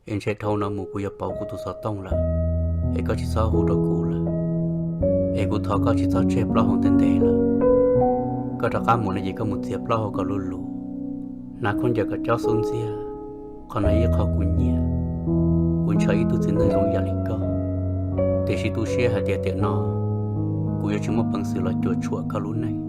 Es ntshe dhau no mus kuv yuav pauv kuv tus xov tooj lawm, es koj tsis txhob hu rau kuv lawm. Es kuv thov koj tsis txhob tseg plaub hau ntev ntev lawm. Koj rov qab mus no ces koj mus txiav plaub hau kom luv luv, hnav khaub ncaws kom cob xub ntxiag. Qhov no ib qho kuv nyiam. Kuv ntshaw ib tug txiv neej zoo yam li koj, tiam sis tu siab hais tias tiam no kuv yuav tsis muaj peev xwm los cuam tshuam koj lub neej.